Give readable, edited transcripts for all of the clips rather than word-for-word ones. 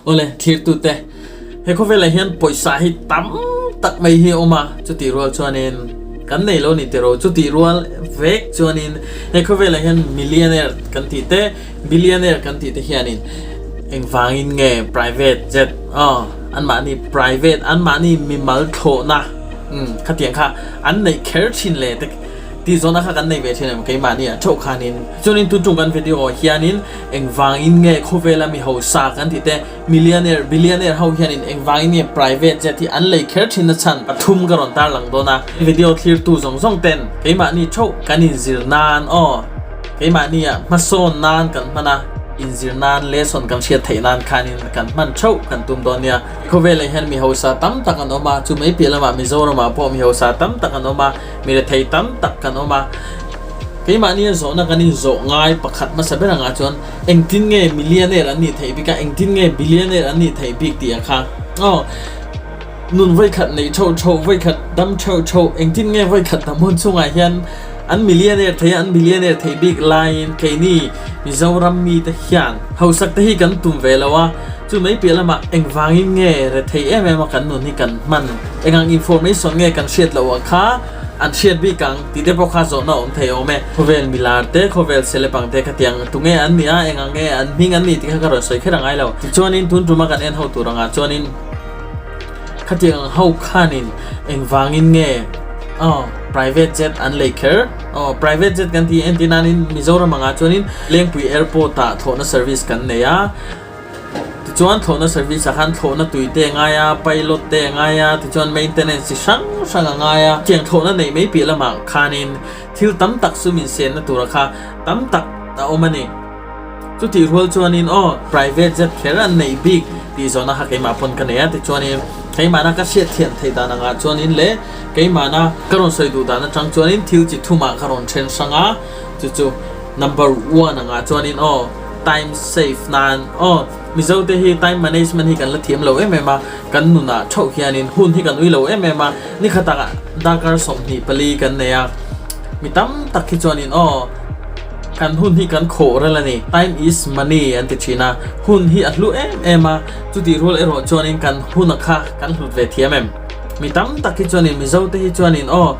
Awle, thlirtute, he khawvelah hian pawisa hi tam tak mai hi a awm a, chutih rual chuanin kan nei lo ni tiraw, chutih rual vek chuanin he khawvelah hian millionaire kan tih te, billionaire kan tih te hianin engvangin nge private jet aw anmahni private anmahni mimal thlawhna umm khatiang kha an neih kher thin le te tih zawhna kha kan nei ve thin em keimahni ah theuh khanin. Chuanin tun tum kan video ah hianin Engvangin nge khawvela mi hausa kan tih te, millionaire, billionaire ho hianin engvangin nge private jet hi an lei kher thin na chhan pathum ka rawn tarlang dawn a. Video thlirtu zawng zawng ten keimahni theuh kan inzir nan aw, keimahni ah hmasawn nan kan hman a, inzir nan lesson kan hriat theih nan khanin kan hman theuh kan tum dawn nia. Khawvelah hian mi hausa tam tak an awm a, chu mai piah lamah Mizoramah pawh mi hausa tam tak an awm a, mi rethei tam tak kan awm a. Keimahnia zawhna kan inzawh ngai pakhat hmasa ber angah chuan engtin nge millionaire an nih theih bik a, engtin nge billionaire an nih theih bik tih a kha. Aw, nun vawikhat neih theuh theuh, vawikhat dam theuh theuh, engtin nge vawikhat dam hun chungah hian an millionaire thei a, an billionaire theih bik laiin keini Mizoram mite hian hausak te hi kan tum ve lo a, chu mai piah lamah engvangin nge rethei em em a kan nun hi kan hman, engang information nge kan hriat loh a kha. An hriat bik ang tih te pawh kha zawhna awm thei awm e. Khawvel milar te, khawvel celeb ang te kha tiang tunge an nih a, eng ang nge an hming an nih tih kha ka rawn sawi kher a ngai lo. Tichuanin tun tuma kan en ho tur angah chuanin khatiang ang ho khanin engvangin nge aw private jet an lei kher aw private jet kan tih entir nanin Mizoram angah chuanin Lengpui airport ah thlawhna service kan nei a. Tichuan thlawhna service ah khan thlawhna tui te a ngai a, pilot te a ngai a, tichuan maintenance chi hrang hrang a ngai a. Tiang thlawhna neih mai piah lamah khanin thil tam tak sum insenna tura kha tam tak a awm a ni. Chutih rual chuanin aw private jet kher an neih bik tih zawhna kha keimah pawn ka nei a, tichuanin keimahna ka hriat thiam theih dan angah chuanin leh keimahna ka rawn sawi duh dan atang chuanin thil chi thumah ka rawn then hrang a, chu chu number one angah chuanin aw. Time save nan aw. Mizo te hi time management hi kan la thiam lo em em a, kan nunah theuh hianin hun hi kan ui lo em em a, ni khatah darkar 24 kan nei a, mi tam tak hi chuanin aw kan hun hi kan khawh rel a ni, time is money an ti thin a, hun hi a hlu em em a, chutih rual erawh chuanin kan huna kha kan hlut ve thiam em? Mi tam tak hi chuanin Mizo te hi chuanin aw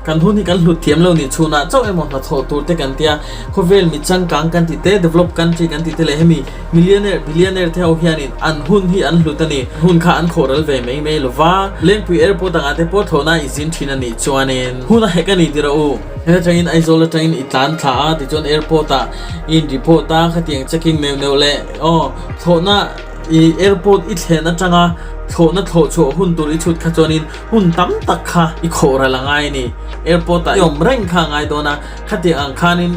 kan hun hi kan hlut thiam lo ni chhunah chauh emaw hnathawh tur te kan tia, Khawvel mi changkang kan ti te, develop country kan ti te leh hemi millionaire, billionaire te ho hianin an hun hi an hlut a ni. Hun kha an khawhral ve mai mai lo va. Lengpui airport angah te pawh thlawhna i zin thin a nih chuanin hun a hek a ni tirh a u. Heta tangin Aizawl atangin i tlan thla a, tichuan airport ah i in report a, khatiang checking neuh neuh leh aw thlawhna i airport i thlen atanga thlawhna thlawh chhuah hun tur i chhut kha chuanin hun tam tak kha i khawhral a ngai a ni. Airport ah i awm reng kha a ngai dawn a. Khatiang ang khanin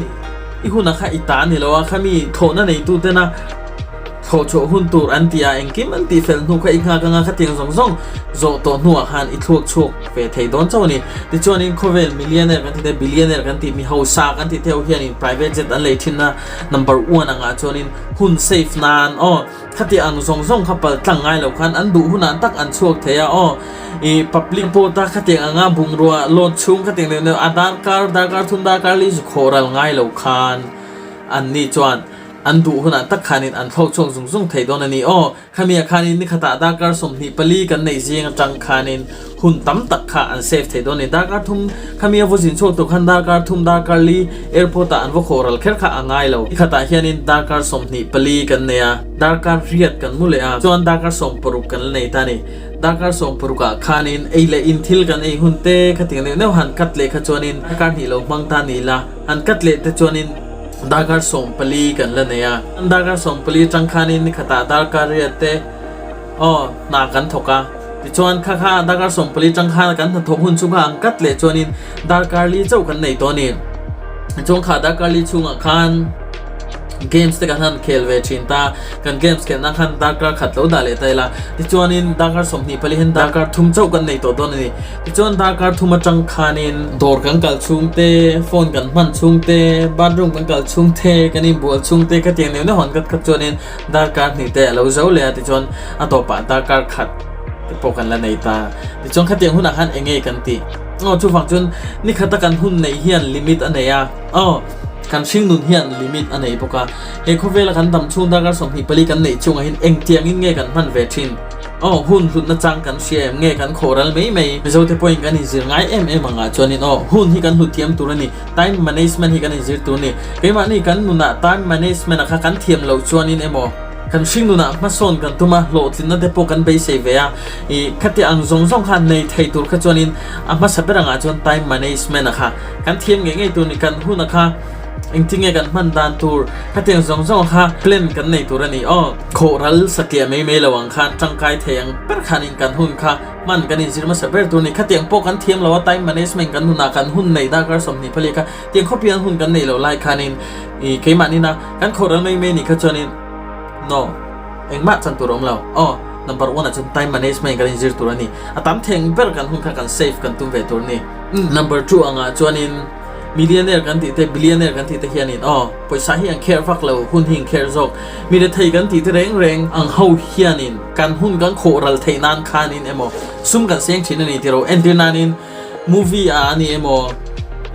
i hunah kha i ta ni lo a, khami thlawhna neitu tena thlawh chhuah hun tur an ti a, engkim an tih fel hnu kha i nghak anga khatiang zawng zawng zawh tawh hnuah khan i thluak chhuak ve thei dawn chauh a ni. Tichuanin khawvel millionaire kan ti te, billionaire kan tih, mi hausa kan tih te ho hianin private jet an lei thin a, number one angah chuanin hun safe nan aw. Khati ang zawng zawng kha pal tlang ngai lo khan an duh hunah tak an chhuak thei a aw. I public boat a khatiang anga bungrua load chhung khatiang deuh deuh a darkar darkar thum darkar li zu khawh ral ngai lo khan an ni chuan an duh hunah tak khanin an thlawk chhuak zung zung thei dawn a ni aw. Khami ah khanin ni khatah darkar 24 kan neih zing atang khanin hun tam tak kha an save thei dawn a ni. Darkar thum khami a vaw zin chhuak tur khan darkar thum darkar li airport ah an vaw khawh ral kher kha a ngai lo. Nikhatah hianin darkar 24 kan nei a, darkar riat kan mu leh a, chuan darkar 16 kan la nei ta a ni. Darkar 16 ah khanin ei leh in thil kan ei hun te khatiang neuh neuh han cut leh kha chuanin darkar hnih lo hmang ta ni la, han cut leh te chuanin darkar 14 kan la nei a. Darkar 14 atang khanin nikhatah darkar riat te Aw, hna kan thawk a. Tichuan kha kha darkar 14 tang khan kan hnathawk hun chu kha ang kat leh chuanin darkar li chauh kan nei tawh a ni. Tichuan kha darkar li chhungah khan games te kan han khel ve thin ta, kan games khelhna khan darkar khat lo dah leh ta ila. Tichuanin darkar 24 hian darkar thum chauh kan nei tawh dawn a ni. Tichuan darkar thum atang khanin dawr kan kal chhung te, phone kan hman chhung te, bathroom kan kal chhung te, kan inbual chhung te khatiang neuh neuh han kat khat chuanin Darkar hnih te a lo zo leh a tichuan a tawpah darkar khat te pawh kan la nei ta. Tichuan khatiang hunah khan eng nge kan tih? Aw chuvang chuan ni khata kan hun neih hian limit a nei a. Aw. Kan hringnun hian limit a nei bawk a, he khawvela kan dam chhung darkar 24 kan neih chungah hian engtiangin nge kan hman ve thin? Aw, hun hlutna chang kan hria em nge kan khawh ral mai mai? Mizote pawhin kan inzir ngai em em angah chuanin aw, hun hi kan hlut thiam tur a ni, time management hi kan inzir tur a ni. Keimahni kan nunah time management a kha kan thiam loh chuanin emaw, kan hringnunah hmasawn kan tum a, hlawhtlinna te pawh kan beisei ve a, ih khati ang zawng zawng kha nei thei tur kha chuanin a hmasa ber angah chuan time management a kha kan thiam ngei ngei tur a ni, kan hun a kha engtin nge kan hman dan tur khatiang zawng zawng kha plan kan nei tur a ni aw. Khawh ral satliah mai mai lo ang khan tangkai thei ang ber khanin kan hun kha hman kan inzir hmasa ber tur a ni. Khatiang pawh kan thiam lo a, time management kan hunah kan hun nei darkar 24 kha tiang khawp hian hun kan neih loh lai khanin ih keimahni na kan khawh ral mai mai ni kha chuanin no engmah chan tur a awm lo aw. Number one ah chuan time management kan inzir tur a ni. A tam theng ber kan hun kha kan save kan tum ve tur a ni. Number two angah chuanin. Millionaire kan tih te, billionaire kan tih te hianin aw, pawisa hi an kher vak lo, hun hi an kher zawk. Mi rethei kan tih te reng reng ang ho hianin kan hun kan khawh ral theih nan khanin emaw sum kan seng thin a ni tiro. Entir nanin movie ah a ni emaw,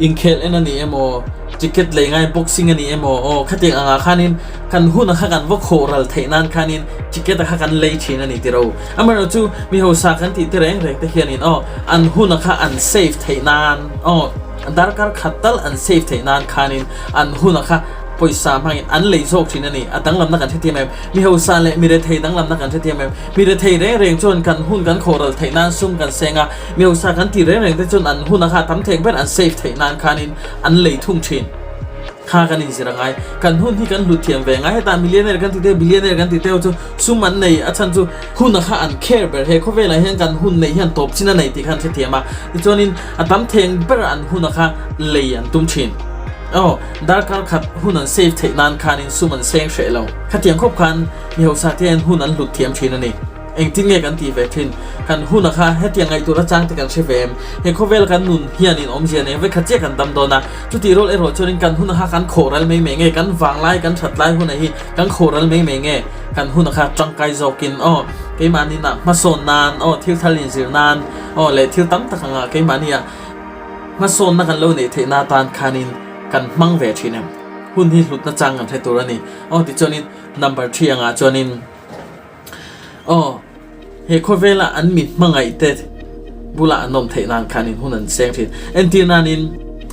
inkhelh en a ni emaw, ticket lei ngai boxing a ni emaw aw khatiang angah khanin kan hun a kha kan va khawh ral theih nan khanin ticket a kha kan lei thin a ni tiro. Amaherawhchu mi hausa kan tih te reng reng te hianin aw an hun a kha an save theih nan aw, Darkar khat tal an save theih nan khanin an huna kha pawisa hmangin an lei zawk thin a ni. A danglamna kan hrethiam em? Mi hausa leh mi rethei danglamna kan hrethiam em? Mi rethei reng reng chuan kan hun kan khawhral theih nan sum kan seng a, mi hausa kan ti reng reng te chuan an huna kha tam thek ber an save theih nan khanin an lei thung thin. Kha kan inzir a ngai. Kan hun hi kan hlut thiam ve ngai. Hetah millionaire kan ti te, billionaire kan ti te ho chu sum an nei a chhan chu hun a kha an care ber. He khawvelah hian kan hun neih hian tawp chin a nei tih kha an hrethiam a. Tichuanin a tam theng ber an hun a kha lei an tum thin. Aw, darkar khat hun an save theih nan khanin sum an seng hreh lo. Khatiang khawp khan mi hausa te hian hun an hlut thiam thin a ni. Engtin nge kan tih ve thin? Kan hun a kha hetiang ngaihtuah na chang te kan hre ve em? He khawvel kan nun hianin awmzia nei vek kha chiah kan dam dawn a. Chutih rual erawh chuanin kan hun a kha kan khawh ral mai mai nge? Kan vanglai kan that lai hun a hi kan khawh ral mai mai nge? Kan hun a kha tangkai zawkin aw keimahni nah hmasawn nan aw thil thar inzir nan aw leh thil tam tak anga keimahni ah hmasawnna kan lo neih theihna atan khanin kan hmang ve thin em? Hun hi hlutna chang kan hre tur a ni. Aw tichuanin number three angah chuanin. Aw, he khawvela an mi hmangaih te bulah an awm theih nan khanin hun an seng thin. Entir nanin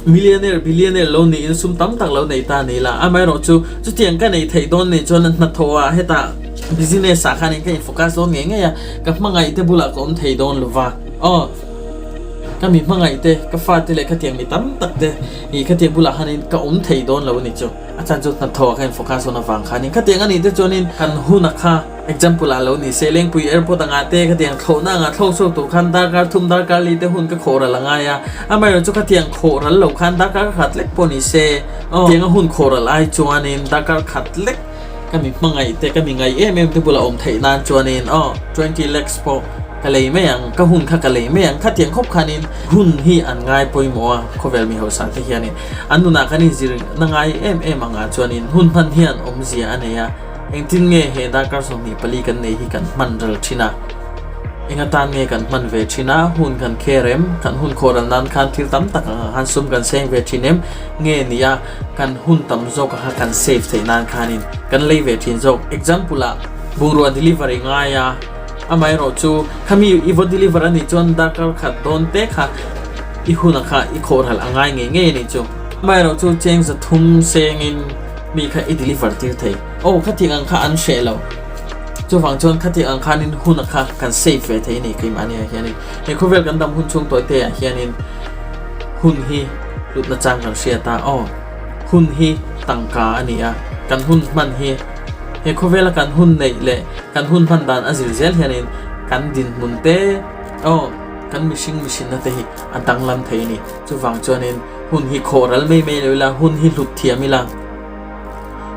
millionaire, billionaire lo niin sum tam tak lo nei ta ni la, amaherawh chu chutiang ka nei theih dawn nih chuan hnathawh ah hetah business ah khanin ka in focus dawn ngei ngei a, ka hmangaih te bulah ka awm thei dawn lova. Aw, ka mi hmangaih te, ka fate leh khatiang mi tam tak te ih khatiang bulah khanin ka awm thei dawn lo a ni chu. A chan chu hnathawh kha in focus dawn avang khanin khatiang a nih te chuanin kan hun a kha example ah lo ni se Lengpui airport anga te khatiang thlawhna anga thlawk chhuak tur khan darkar thum darkar li te hun ka khawh ral a ngai a, amaherawh chu khatiang khawh ral lo khan darkar khat lek pawh ni se aw tianga hun khawh ral ai chuanin darkar khat lek ka mi hmangaih te ka mi ngaih em em te bulah awm theih nan chuanin aw 20 lakhs pawh Ka lei mai ang, ka hun kha ka lei mai ang, khatiang khawp khanin hun hi an ngai pawimawh a, khawvel mi hausa te hianin an nunah kan inzir na ngai em em angah chuanin hun hman hian awmzia a nei a, engtin nge he darkar 24 kan nei hi kan hman ral thin a, eng atan nge kan hman ve thin a, hun kan kher em, kan hun khawh ral nan khan thil tam tak angah khan sum kan seng ve thin em, nge ni a kan hun tam zawk a kha kan save theih nan khanin kan lei ve thin zawk, example ah bungrua delivery ngai a. Amaherawh chu khami i va deliver a nih chuan darkar khat dawn te kha i hunah kha i khawhral a ngai ngei ngei a nih chu. Amaherawh chu cheng 300 sengin mi kha i deliver tir thei. Aw khatiang ang kha an hreh lo. Chuvang chuan khatiang ang khanin hunah kha kan save ve thei a ni keimahni ah hianin. He khawvel kan dam hun chhung tawi te ah hianin hun hi hlutna chang kan hriat a. Aw hun hi tangka a ni a, kan hun hman hi. He khawvela kan hun neih leh kan hun hman dan a zir zel hianin kan dinhmun te aw kan mihring mihrinna te hi a danglam thei a ni. Chuvang chuanin hun hi khawh ral mai mai lo ila, hun hi hlut thiam ila.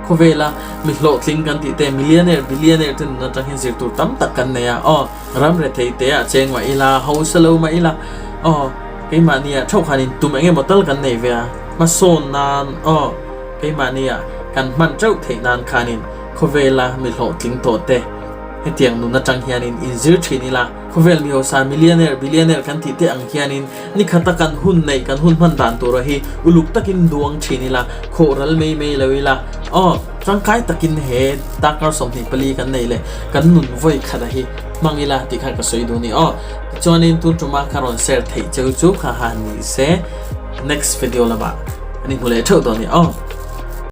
Khawvela mi hlawhtling kan tih te, millionaire, billionaire te nun atang hian zir tur tam tak kan nei a, aw ram rethei te ah cheng mah ila, hausa lo mah ila, aw keimahni ah theuh khanin tum eng emaw tal kan nei ve a, hmasawn nan aw. Keimahnia kan hman teuh theih nan khanin khawvela mi hlawhtling tawh te. Hetiang nun atang hianin inzir thin ila, khawvel mihausa millionaire, billionaire kan tih te ang hianin ni khata kan hun neih, kan hun hman dan tura hi uluk takin duang thin ila, khawh ral mai mai lo ila. Aw, tangkai takin he darkar 24 kan neih leh kan nun vawi khata hi hmang ila tih kha ka sawi duh a ni. Aw, tichuanin tun tuma ka rawn share theih cheu chu kha ha ni se, next video lamah an inhmu leh theuh dawn a ni. Aw.